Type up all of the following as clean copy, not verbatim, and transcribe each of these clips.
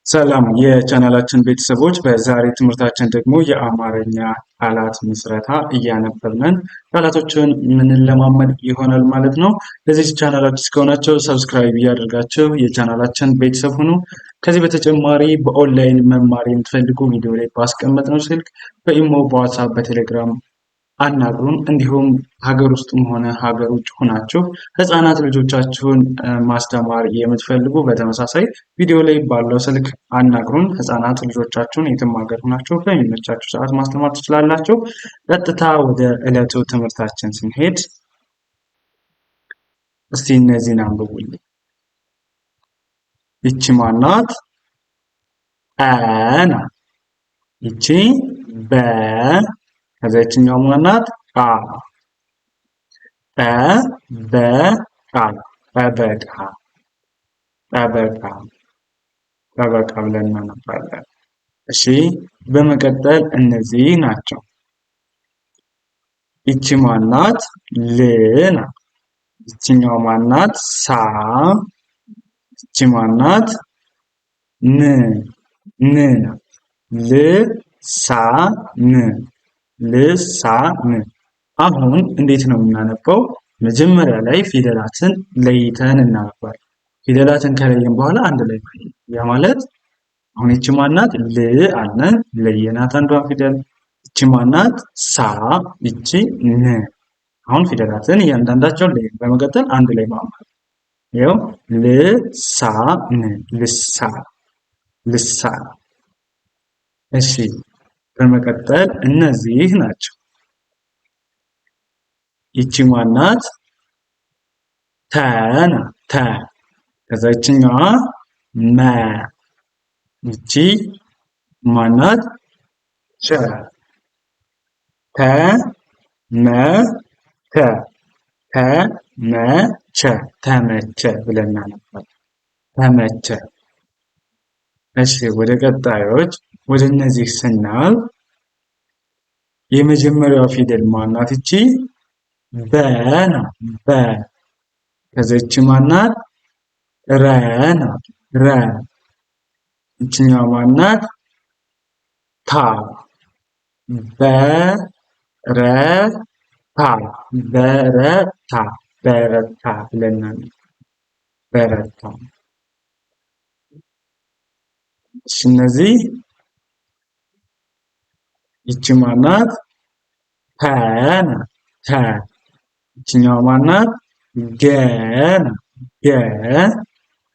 ሰላም የቻናላችን ቤተሰቦች፣ በዛሬ ትምህርታችን ደግሞ የአማርኛ ቃላት ምስረታ እያነበብን ቃላቶችን የምንለማመድ ይሆናል ማለት ነው። ለዚህ ቻናል አዲስ ከሆናችሁ subscribe እያደረጋችሁ የቻናላችን ቤተሰብ ሁኑ። ከዚህ በተጨማሪ በኦንላይን መማር የምትፈልጉ ቪዲዮ ላይ ባስቀመጥነው ስልክ በኢሞ፣ በዋትሳፕ፣ በቴሌግራም አናግሩን። እንዲሁም ሀገር ውስጥም ሆነ ሀገር ውጭ ሆናችሁ ህፃናት ልጆቻችሁን ማስተማር የምትፈልጉ በተመሳሳይ ቪዲዮ ላይ ባለው ስልክ አናግሩን። ህፃናት ልጆቻችሁን የትም ሀገር ሆናችሁ በሚመቻችሁ ሰዓት ማስተማር ትችላላችሁ። ቀጥታ ወደ ዕለቱ ትምህርታችን ስንሄድ እስቲ እነዚህን አንብቡልኝ። ይቺ ማናት? አ ናት። ይቺ በ፣ ከዛ ይችኛው ማናት? ቃ። ጠ በ ቃ፣ ጠበቃ፣ ጠበቃ፣ ጠበቃ ብለን እናነባለን። እሺ፣ በመቀጠል እነዚህ ናቸው። ይቺ ማናት? ል ናት። ይችኛው ማናት? ሳ። ይቺ ማናት? ን፣ ን ናት። ል ሳ ን፣ ልሳን። አሁን እንዴት ነው የምናነበው? መጀመሪያ ላይ ፊደላትን ለይተን እናነባለን። ፊደላትን ከለየን በኋላ አንድ ላይ፣ ያ ማለት አሁን ይቺ ማናት? ል አለ፣ ለየናት አንዷን ፊደል። ይቺ ማናት? ሳ። ይቺ ን። አሁን ፊደላትን እያንዳንዳቸውን ለየን። በመቀጠል አንድ ላይ ማማት፣ ይኸው ልሳን፣ ልሳን፣ ልሳን። እሺ፣ በመቀጠል እነዚህ ናቸው። ይቺ ማናት? ተ ናት። ተ። ከዛ ይችኛዋ መ። ይቺ ማናት? ቸ። ተ መ ተ፣ ተ መ ቸ፣ ተመቸ ብለን እናነባለን። ተመቸ። እሺ፣ ወደ ቀጣዮች ወደ እነዚህ ስናልፍ የመጀመሪያው ፊደል ማናት? ይቺ በ ናት። በ። ከዛ ይቺ ማናት? ረ ናት። ረ። ይችኛዋ ማናት? ታ። በ ረ ታ፣ በረታ፣ በረታ ብለናል። በረታ። እሺ፣ እነዚህ ይቺ ማናት? ተ ናት። ተ። ይችኛዋ ማናት? ገ ናት። ገ።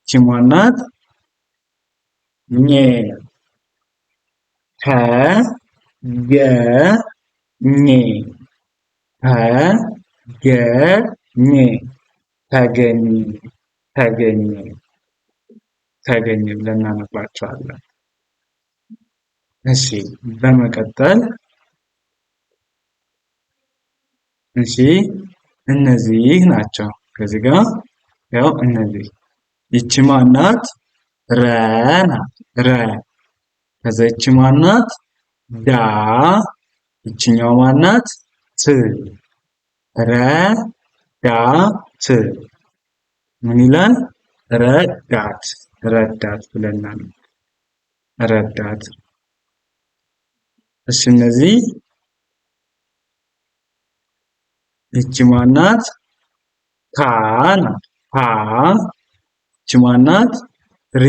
ይቺ ማናት? ኘ። ተ ገ ኘ፣ ተ ገ ኘ፣ ተገኘ፣ ተገኘ፣ ተገኘ ብለን እናነባቸዋለን። እሺ፣ በመቀጠል እሺ እነዚህ ናቸው። ከዚህ ጋር ያው እነዚህ፣ ይቺ ማናት? ረ ናት። ረ። ከዛ ይቺ ማናት? ዳ። ይችኛው ማናት? ት። ረ ዳ ት። ምን ይላል? ረዳት፣ ረዳት ብለናል። ረዳት። እሺ፣ እነዚህ ይቺ ማናት? ታ ናት። ታ። ይቺ ማናት? ሪ፣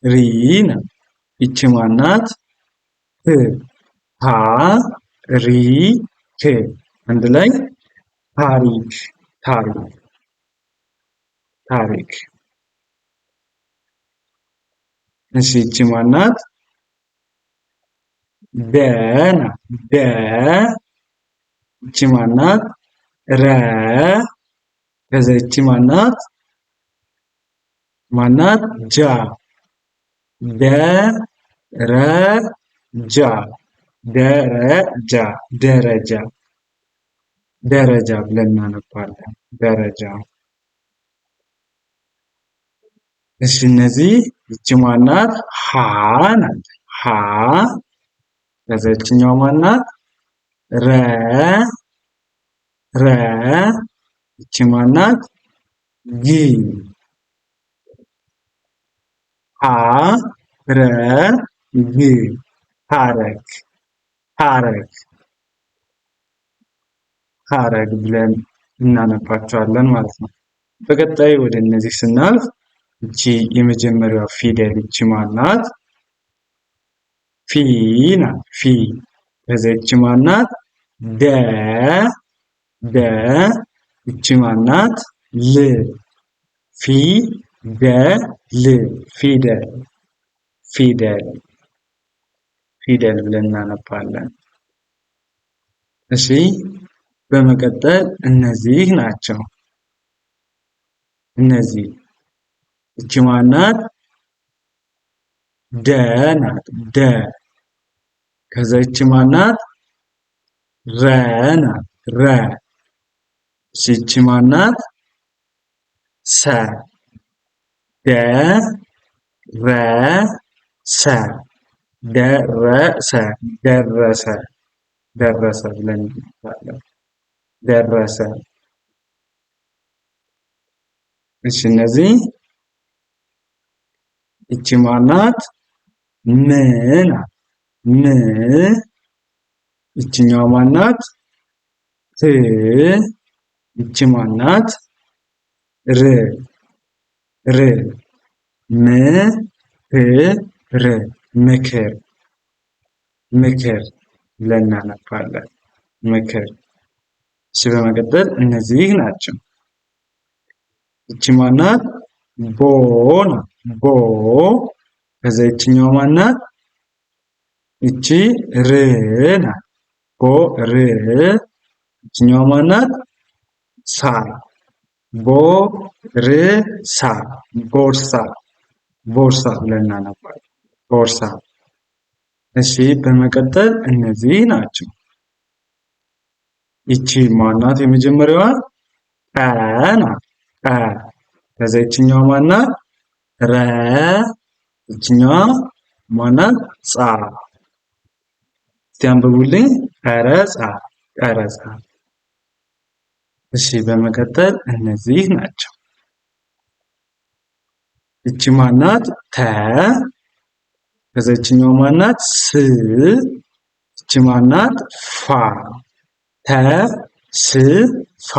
ሪ ናት። ይቺ ማናት? ት። ታ ሪ ክ፣ አንድ ላይ ታሪክ፣ ታሪክ፣ ታሪክ። እሺ፣ ይቺ ማናት? ደ ናት። ደ። ይቺ ማናት? ረ። ከዛ ይቺ ማናት? ማናት? ጃ። ደ ረ ጃ፣ ደረጃ፣ ደረጃ፣ ደረጃ ብለን እናነባለን። ደረጃ። እሺ፣ እነዚህ ይቺ ማናት? ሀ ናት። ሀ። ከዛ ይችኛዋ ማናት? ረ፣ ረ። ይቺ ማናት? ግ። ሀ ረ ግ ሀረግ ሀረግ ሀረግ ብለን እናነባቸዋለን ማለት ነው። በቀጣይ ወደ እነዚህ ስናልፍ እቺ የመጀመሪያዋ ፊደል እቺ ማናት? ፊ ናት። ፊ። ከዛ እቺ ማናት? ደ ደ። እቺ ማናት? ል። ፊ ደ ል ፊደል ፊደል ፊደል ብለን እናነባለን። እሺ በመቀጠል እነዚህ ናቸው። እነዚህ እቺ ማናት? ደ ናት። ደ። ከዛ እቺ ማናት? ረ ናት። ረ። እሺ እቺ ማናት? ሰ። ደ ረ ሰ ደረሰ ደረሰ ደረሰ ብለን እንጠራለን። ደረሰ። እሺ እነዚህ እቺ ማናት? ም ናት። ም። እቺኛዋ ማናት? ት። እቺ ማናት? ር ር። ም ክ ር ምክር ምክር ብለን እናነባለን። ምክር። እሺ በመቀጠል እነዚህ ናቸው። እቺ ማናት? ቦ ናት። ቦ። ከዛ ይችኛዋ ማናት? እቺ ር ናት። ቦ ር። ይችኛዋ ማናት? ሳ። ቦ ር ሳ ቦርሳ ቦርሳ ብለን እናነባለን። ቦርሳ። እሺ በመቀጠል እነዚህ ናቸው። ይቺ ማናት? የመጀመሪያዋ ቀ ናት። ቀ። ከዛ ይችኛዋ ማናት? ረ። ይችኛዋ ማናት? ጻ። እስቲ አንብቡልኝ። ቀረጻ ቀረጻ። እሺ በመቀጠል እነዚህ ናቸው። ይቺ ማናት? ተ። ከዛ ይችኛዋ ማናት? ስ። ይቺ ማናት? ፋ። ተ ስ ፋ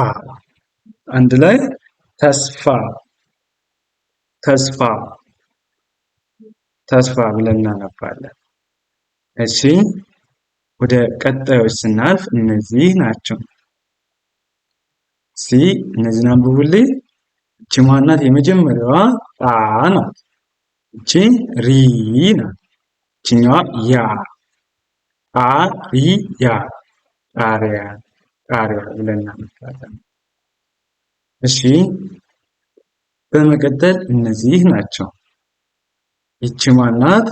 አንድ ላይ ተስፋ ተስፋ ተስፋ ብለን እናነባለን። እሺ ወደ ቀጣዮች ስናልፍ እነዚህ ናቸው። ሲ እነዚህን አንብቡልኝ። እቺ ማናት? የመጀመሪያዋ ጣ ናት። እቺ ሪ ናት። እቺኛዋ ያ። ጣ ሪ ያ ጣሪያ ጣሪያ ብለን እናነባለን። እሺ በመቀጠል እነዚህ ናቸው። ይቺ ማናት?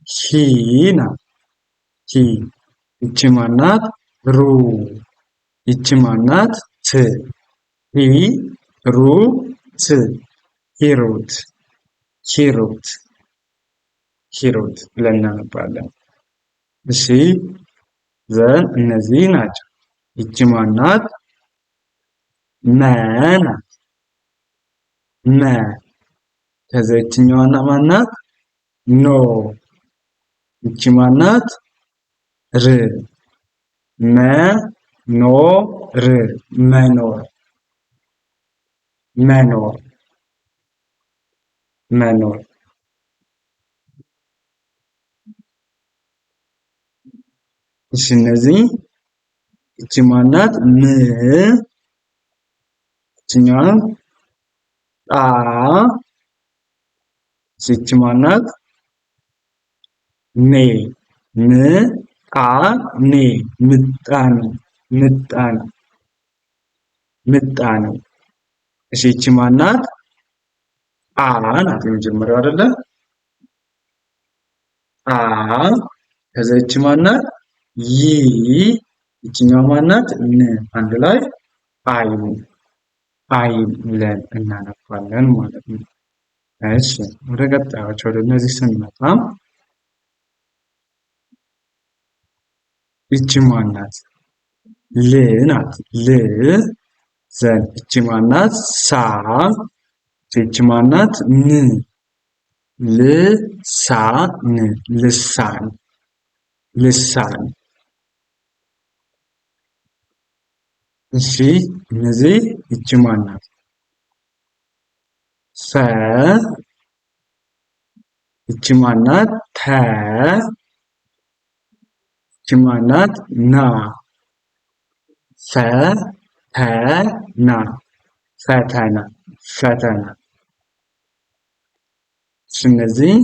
ሂ ናት። ሂ። ይቺ ማናት? ሩ። ይቺ ማናት? ት። ሂ ሩ ት ሂሩት ሂሩት ሂሩት ብለን እናነባለን። እሺ then እነዚህ ናቸው። ይቺ ማናት? መ ናት። መ። ከዛ ይችኛዋ ማናት? ኖ። ይቺ ማናት? ር። መ ኖ ር መኖር መኖር መኖር። እሺ እነዚህ እቺ ማናት? ም። እቺኛዋ ጣ። እቺ ማናት? ኔ። ም ጣ ኔ ምጣኔ ምጣኔ ምጣኔ። እሺ እቺ ማናት? አ ናት የመጀመሪያው አይደለ? አ። ከዛ እቺ ማናት? ይ። ይችኛዋ ማናት? ን። አንድ ላይ አይን አይን ብለን እናነባለን ማለት ነው። እሺ ወደ ቀጣዮች ወደ እነዚህ ስንመጣ ይቺ ማናት? ል ናት። ል። then እቺ ማናት? ሳ። እቺ ማናት? ን። ልሳን ልሳን ልሳን። እሺ እነዚህ ይቺ ማን ናት? ሰ ይቺ ማን ናት? ተ ይቺ ማን ናት? ና ፈ ተ ና ፈተና ፈተና። እነዚህ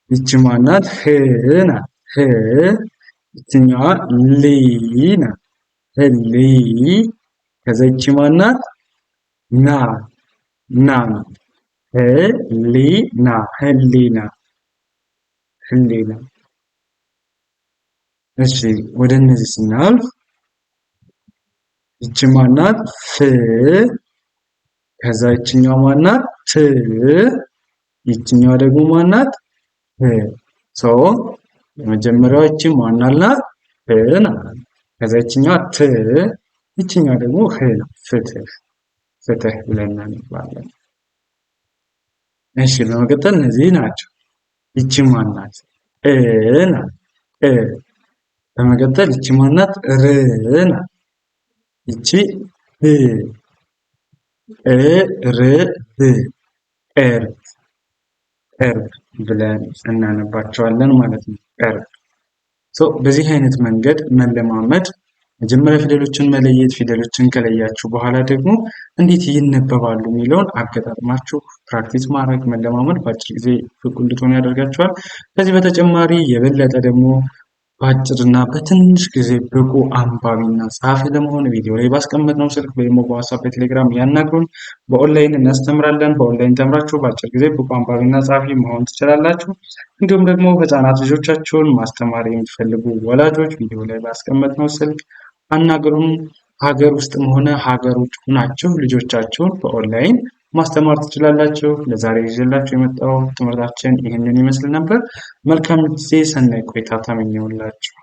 ይቺ ማናት? ህ ናት። ህ ይችኛዋ ሊ ናት። ህሊ ከዛ ይቺ ማናት? ና ና ናት። ህሊና ህሊና ህሊና። እሺ ወደ እነዚህ ስናልፍ ይቺ ማናት? ፍ ከዛ ይችኛዋ ማናት? ት ይችኛዋ ደግሞ ማናት? ህ so የመጀመሪያዋ ይቺ ማናላት? ህ ናት። ከዛ ይችኛዋ ት ይችኛዋ ደግሞ ህ ነው። ፍትህ ፍትህ ብለን እናነባለን። እሺ በመቀጠል እነዚህ ናቸው። ይቺ ማናት? እ ናት። እ በመቀጠል ይቺ ማናት? ር ናት። ይቺ ህ እ ር ብ ቅርብ ቅርብ ብለን እናነባቸዋለን ማለት ነው። ቅርብ በዚህ አይነት መንገድ መለማመድ መጀመሪያ ፊደሎችን መለየት፣ ፊደሎችን ከለያችሁ በኋላ ደግሞ እንዴት ይነበባሉ የሚለውን አገጣጥማችሁ practice ማድረግ መለማመድ በአጭር ጊዜ ብቁ እንድትሆኑ ያደርጋችኋል። ከዚህ በተጨማሪ የበለጠ ደግሞ በአጭርና በትንሽ ጊዜ ብቁ አንባቢና ጸሐፊ ለመሆን ቪዲዮ ላይ ባስቀመጥነው ስልክ ወይም በዋትስአፕ በቴሌግራም ያናግሩን። በኦንላይን እናስተምራለን። በኦንላይን ተምራችሁ በአጭር ጊዜ ብቁ አንባቢና ጸሐፊ መሆን ትችላላችሁ። እንዲሁም ደግሞ ህጻናት ልጆቻችሁን ማስተማር የምትፈልጉ ወላጆች ቪዲዮ ላይ ባስቀመጥነው ስልክ አናግሩን። ሀገር ውስጥም ሆነ ሀገር ውጭ ሆናችሁ ልጆቻችሁን በኦንላይን ማስተማር ትችላላችሁ። ለዛሬ ይዤላችሁ የመጣው ትምህርታችን ይህንን ይመስል ነበር። መልካም ጊዜ፣ ሰናይ ቆይታ ተመኘሁላችሁ።